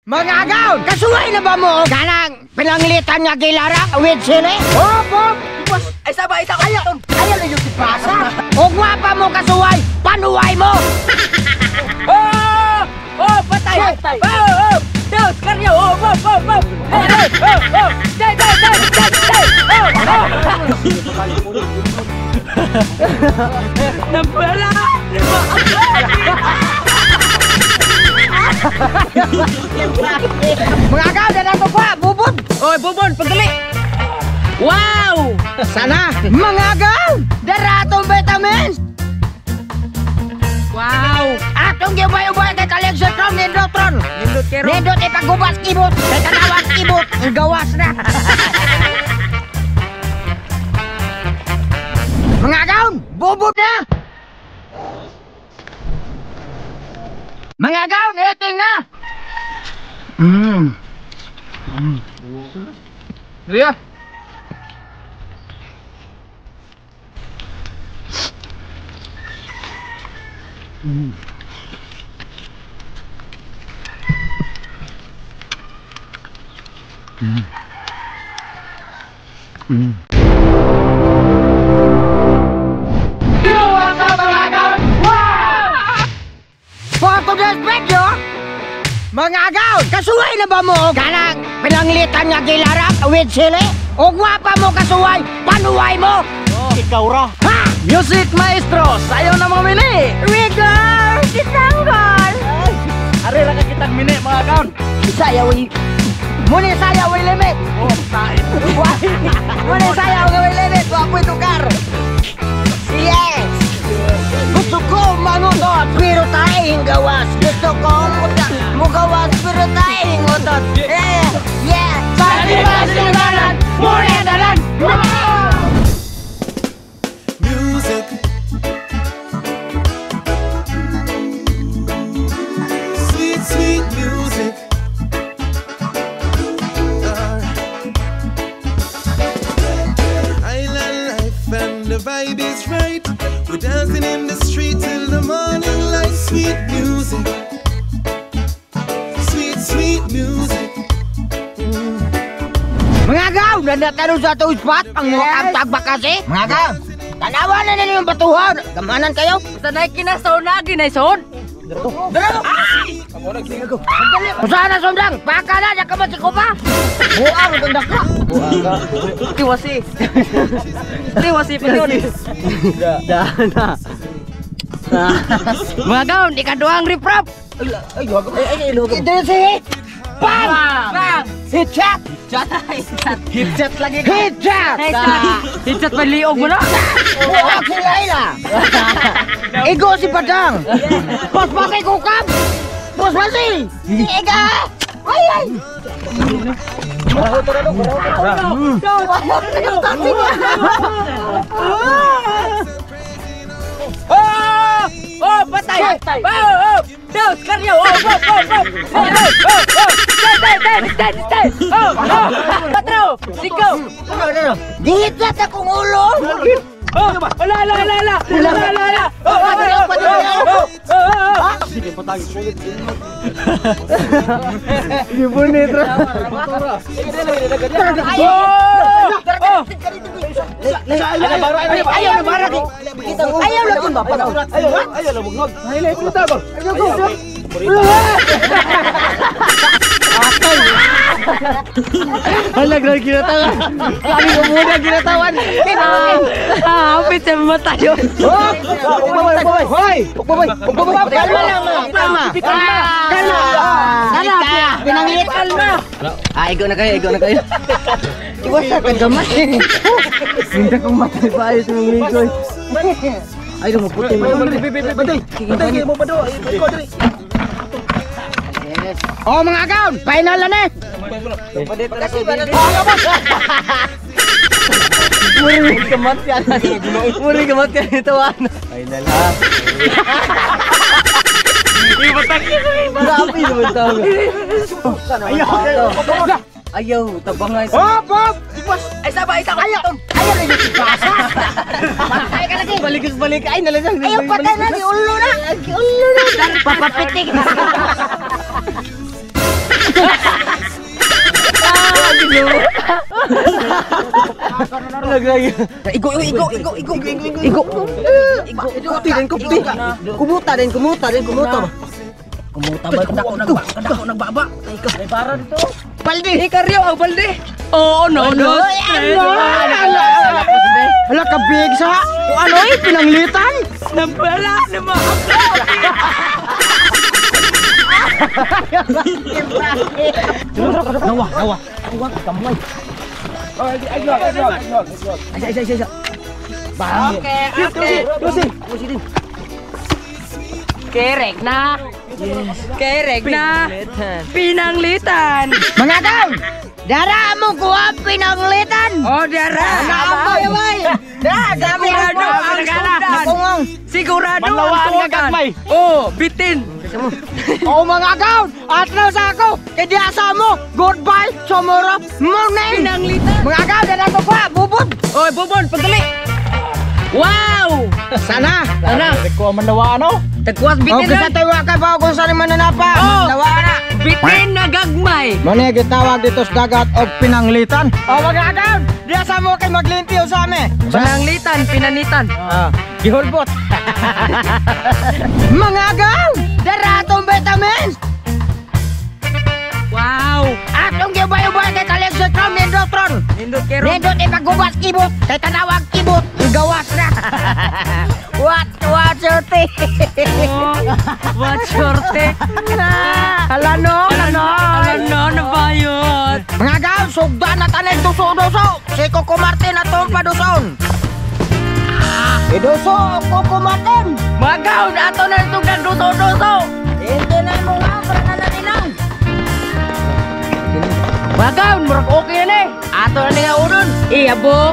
Mga agaw, kasuway na ba mo? Kanang pinanglitan nga gilara with sili? Hop, hop! Ay, sabay, isa ko! Ayaw, ayaw na yung tipasa! O gwapa mo kasuway, panuway mo! Oh! Oh, patay! Oh, oh! Dos, karyo! Oh, oh, oh, oh! Hey, hey, oh, oh! Day, day, day, day, day! Oh, oh! Nabala! Mga agaw, dala ko pa! Bubon! Oy, bubon! Pagdali! Wow! Sana! Mga agaw! Dara atong vitamins! Wow! Atong giubay-ubay kay Kalexitron, Nindotron! Nindot kero! Nindot ipagubas kibot! Kay tanawas kibot! Ang gawas na! Mga agaw! Bubon na! Mga agaw! Eating na! Riya! For today's video, mga agaw, kasuway na ba mo? Kanang pinanglitan nga gilara with sili? O gwapa mo kasuway, panuway mo? Oh. Ikaw ra! Ha! Music maestro, sayaw na mga mini! Rigor! Kisanggol! Are lang kitang mini mga agaw! Sayaw muni sayaw limit! Oh, tain! Muni sayaw nga limit! Wapoy tukar! Yes! Gusto ko mangutot, pero taing gawas. Gusto ko mugawas, pero taing utot. Yeah! Yeah! Sa muni dalan! Music. Sweet, sweet music. Island life and the vibe is right. We're dancing in the street till the morning light. Sweet music. Sweet, sweet music. Mga agaw, nandatano sa atong spot ang mukhang tagbakasi. Mga agaw, tanawa na ninyo yung batuhan. Gamanan kayo. Sa naikinasaw na, ginaison! Dara! Ay! Usahan na sundang, baka na, nakamat si Kupa. Buang, tunda ka. Tiwasi! Tiwasi pa yun! Dana! Mga agaw, ikaduhang riprap! Ito si Bang! Bang! Hitchat! Hitchat lagi! Hitchat! Hitchat pa liog mo na! Buang si Laila! Igo si Padang! Paspasay kukam! Paspasay! Iga! Ay ay! Oh! Oh, patay! Oh, oh! Dos, karyo! Oh, oh, oh, oh! Oh, oh, oh! Stay, stay, stay, stay! Oh, oh! Patro! Siko! Gihitlat akong ulo! Oh! Wala, wala, wala, wala! Wala, wala, wala! Oh, oh, oh, oh, oh, oh! Sige, patay. Gibunit ra. Ayaw na bara. Ayaw na kun ba? Ayaw na bugnog. Ay, puta ba? Hala, grabe ginatawan. Kami ko muna ginatawan. Ah, hapit sa mata yun. Hoy! Hoy! Kalma lang mga, kalma. Kalma. Kalma. Pinanglit kalma. Ah, igo na kayo, igo na kayo. Iwasa ka gamay. Hindi kong matay pa ayos ng ligoy. Ay, lumuputi mo. Batay! Batay! Mo pa do! Oh mga agaw, final na ni. Muri kamat yan. Muri kamat yan ito an. Final ha. Grabe naman tao. Ayaw. Ayaw, tabangay. Hop, hop. Ay, sabay, isa ko. Ayaw, ayaw na yung tipasa. Patay ka lagi. Balik, balik. Ay, nalasang. Ayaw patay na, di ulo na. Di ulo na. Papapitik. Igo igo igo igo igo. Igo kupti din kumuta din kumuta din kumuta. Kumuta ba dako nagbaba nagbaba. May para dito. Balde, ikaryo ang balde. Oo, no, no. Hala ka big sa. Ano eh pinanglitan? Nabala na mo. Nawa, nawa. Nawa kamay. Ay, ay, ay, ay. Okay, okay. Dosi. Kerek na. Kerek na. Pinanglitan. Mga kaon, dara mo kuha pinanglitan. Oh, dara. Naambay, bay. Da, dami Sigurado ang sugdan. Sigurado ang sugdan. Oh, bitin. Oh, mga kaon, atras ako. Kay di asa mo. Goodbye, tomorrow morning. Pinanglitan. Mga kaon, dara ko pa, bubod. Oy, bubon, pagdali. Wow! Sana. Sana. Ko manlawa ano? Tagkuwas bitin na. Oh, kasi tayo ka ba kung saan mananapa? Oh, manlawa na. Bitin na gagmay. Muna gitawag dito sa dagat og pinanglitan. Oh, mga kaon, di asa mo kay maglintiw sa ame. Pinanglitan, pinanitan. Ah, gihulbot. Mga kaon, dara atong vitamins. Wow! Atong giubay-ubay kay Kalexitron, Nindotron. Nindot kero. Nindot ipagubas kibot. Kay tanawag kibot. Gawas na. What your thing? What your thing? Hala no, hala no. Hala no, nabayot. Mga gaon, sugdan na tanin duso-duso. Si Coco Martin atong paduson. Iduso, Coco Martin. Mga gaon, ato na sugdan duso-duso. Hindi na mo nga, para na nilang. Mga gaon, murag okay na eh. Ato na nga unon. Iyabo.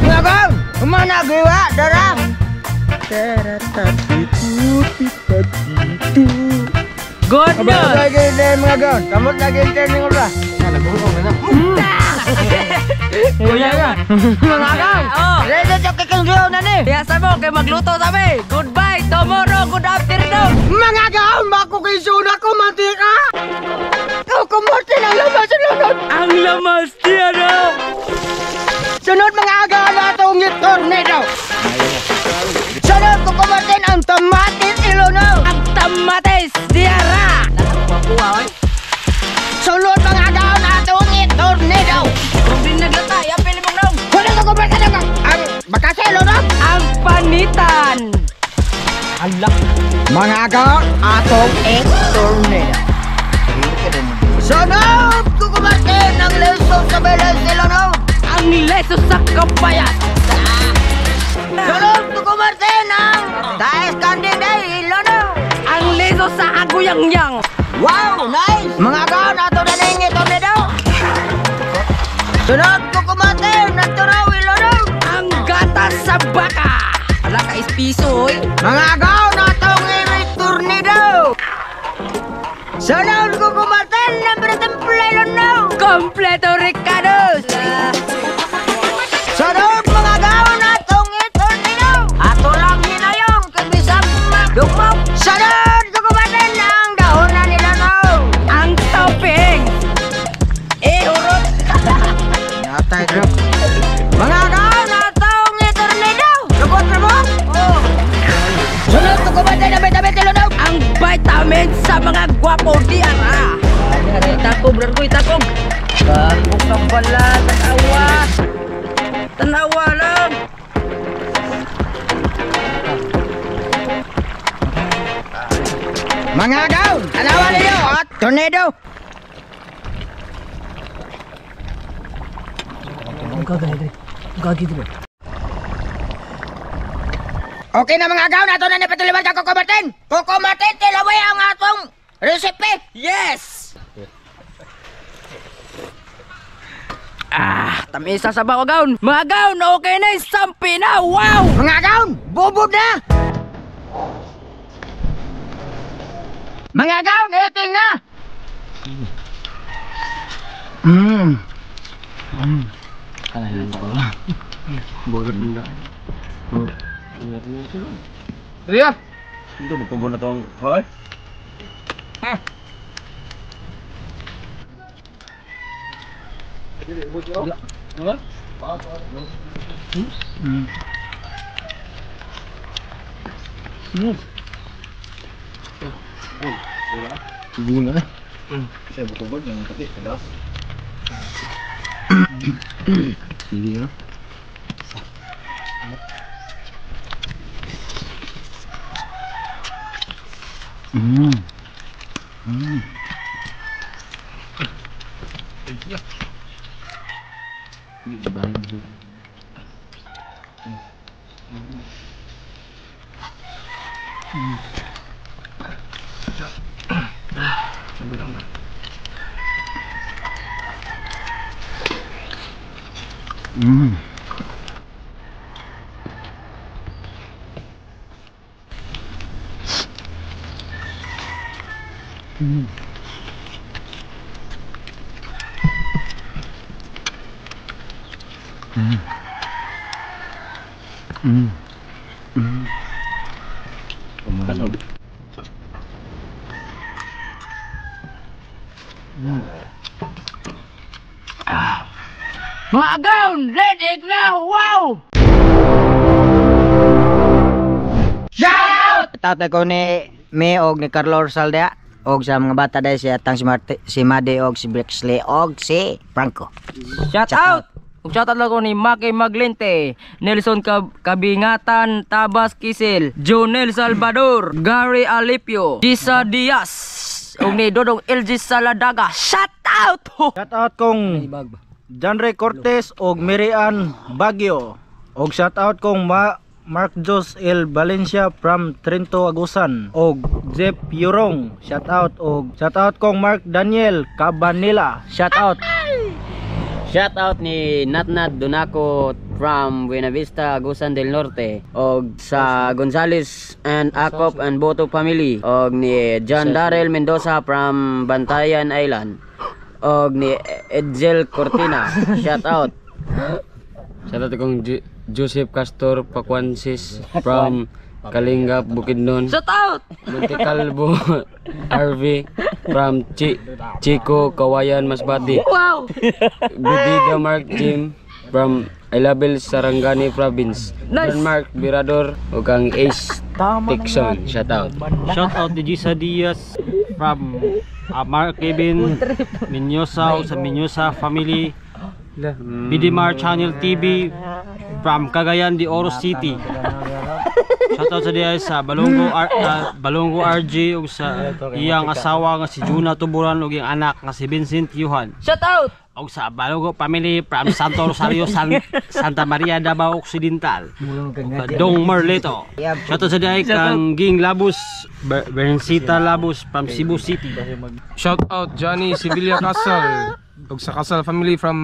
Mga gaon, humana giwa, dara. Good news. Lagi din mga gaon, kamot lagi din ng ura. Kuya ka. Mga gaon, ready to kiking giyo na ni. Biasa mo, kay magluto sabi. Goodbye, tomorrow, good afternoon. Mga gaon, makukisuna ko mantika. Kumutin ang lamas sunod. Ang lamas niya no. Sunod mga agaw na itong tornado. Sunod kukumatin ang tamatis ilunaw. Ang tamatis diara. Sunod mga agaw na itong tornado. Kung di naglata, yapil mong naong. Sunod kukumatin ang bakasi ilunaw. Ang panitan. Alak. Mga agaw atong tornado. Sunod kukumatin ang leso sa beles ilunaw. Ang leso sa kapayas. Sunod kukumatin ang taes kanding day ilunaw. Ang leso sa aguyang-yang. Wow, nice! Mga gaon, ato na ning tornado. Sunod, kukumatin ng turaw, ilonaw. Ang gatas sa baka. Ala ka ispiso, oy. Mga gaon, atong tornado. Sunod, kukumatin ng pretempla, ilonaw. Kompleto Ricardos. Sunod, mga gaon, atong tornado. Ato lang hinayong, kibisang magdugmok. Sunod, kukumatin ang dahon na nilanaw. Ang topping. Eh, hurot. Yatay, drop. Mga gaon, atong tornado. Lugod na mo? Oh. Sunod, kukumatin ang vitamin ilonaw. Ang vitamin sa mga gwapo di ara. Itakob, brad ko, itakob. Bukang pala, tanawa. Tanawa lang. Mga gaon, tanawa ninyo at tornado. Okay na mga gaon, ato na napatuliwan ka Coco Martin. Coco Martin, tilaway ang atong recipe. Yes! Ah, tamisa sa bawa gaon. Mga gaon, okay na yung sampi na. Wow! Mga gaon, bubod na. Mga gaon, eating na. Riya. Ito magkubo na tong hoy. Guna. Saya buka yang tadi kedas. Ini ya. Mga agaw, ready na! Wow! Tatay ko ni me og ni Carlo Rosaldia og sa mga bata dahil si atang si Marte, si Made og si Brexley og si Franco. Shout out! Ug shout out lang ko ni Maki Maglente, Nelson Kabingatan, Tabas Kisil, Jonel Salvador, Gary Alipio, Gisa Diaz, ug ni Dodong LG Saladaga. Shout out! Shout out kong Janre Cortez og Mirian Baguio. Og shout out kong Mark Jos L. Valencia from Trento Agusan og Jeff Yurong. Shout out og shout out kong Mark Daniel Cabanilla. Shout out. Shout out ni Natnat Donaco from Buenavista, Agusan del Norte og sa Gonzales and Akop and Boto family og ni John Darrell Mendoza from Bantayan Island og ni Edgel Cortina. Shout out. Shout out kong Joseph Castor Pacuansis from Kalinga, Bukidnon. Shout out! Monte Calvo RV from Chico, Kawayan, Masbate. Wow! Bidida Mark Jim from Ilabel, Sarangani Province. Nice. John Mark Birador ug ang Ace Tixon. Shout out. Shout out ni Gisa Diaz from Mark Kevin Minyosa o sa Minyosa family. BDMar Channel TV from Cagayan de Oro City. Shout out sa diya sa Balongo Balongo RJ ug sa iyang asawa nga si Juna Tuburan ug iyang anak nga si Vincent Yuhan. Shout out! Og sa Balongo family from Santo Rosario Santa Maria Davao Occidental. Dong Merlito. Shout out sa diya kang Ging Labus, Berensita Labus from Cebu City. Shout out Johnny Sevilla Casal ug sa Casal family from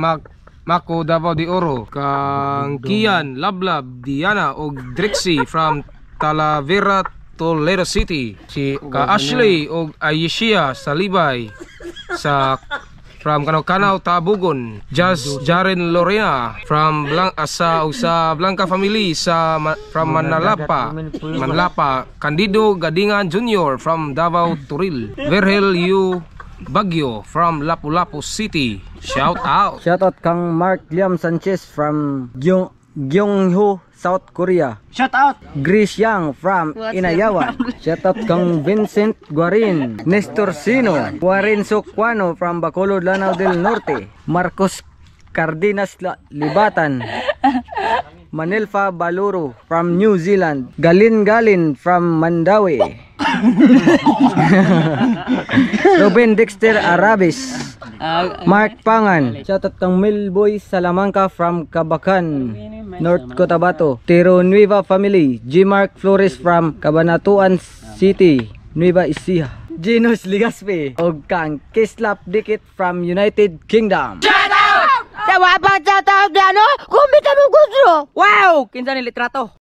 Mako, Davao de Oro. Kang Kian Lablab, Diana ug Drixie from Talavera, Toledo City. Si ka Ashley ug Aishia Salibay sa from Kanaw-Kanaw, Tabugon. Jazz Jaren Lorena from sa Blanca family sa from Manlapa. Candido Gadingan Jr. from Davao Turil. Verhel U Baguio from Lapu-Lapu City. Shout out. Shout out kang Mark Liam Sanchez from Gyeongho, South Korea. Shout out. Grace Yang from Inayawan. Shout out kang Vincent Guarin, Nestor Sino, Guarin Sokwano from Bacolod, Lanao del Norte, Marcos Cardenas Libatan, Manelfa Baluro from New Zealand, Galin Galin from Mandaue, Ruben Dexter Arabis, Mark Pangan. Shout out kang Milboy Salamanca from Kabakan, North Cotabato, Tiro Nueva family, G. Mark Flores from Cabanatuan City, Nueva Ecija, Genus Ligaspi, og kang Kislap Dikit from United Kingdom. Sa wabang shout out ano? Kumita mo gusto. Wow! Kinsa ni litrato?